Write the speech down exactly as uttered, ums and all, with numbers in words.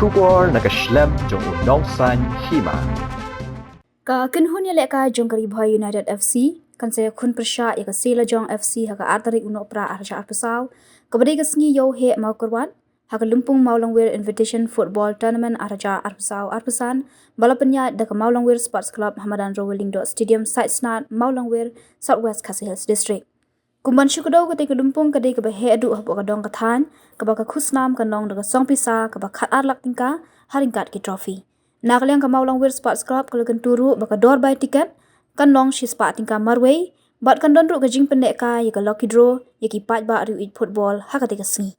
Khubor na ka shlem jong u nongsaiñ hima. Ka kynhun ïalehkai jong ka Ri Bhoi United F C kan sa ïakhun pyrshah ïa ka Seilajong F C ha ka ar tarik u Nohprah ar hajar arphew saw, kaba dei ka sngi Ïewheh Mawkyrwat, ha ka lympung Mawlangwir Invitation Football Tournament ar hajar arphew saw arphew san, ba la pynïaid da ka Mawlangwir Sports Club ha madan Rowell Lyngdoh Stadium, Saitsnad, Mawlangwir, South West Khasi Hills District. Kum ban shu kdew, katei ka lympung ka dei kaba heh haduh hapoh ka dong ka thaiñ, kaba ka khusnam kan long da ka song pisa kaba khatar lak tyngka ha ryngkat ki trophy. Na ka liang ka Mawlangwir Sports Club ka la kyntu ruh ba ka dor bai tiket kan long shispah tyngka marwei, bad kan don ruh ka jingpynneh kai ïa ka lucky draw ïa ki paidbah riew ïeit football ha katei ka sngi.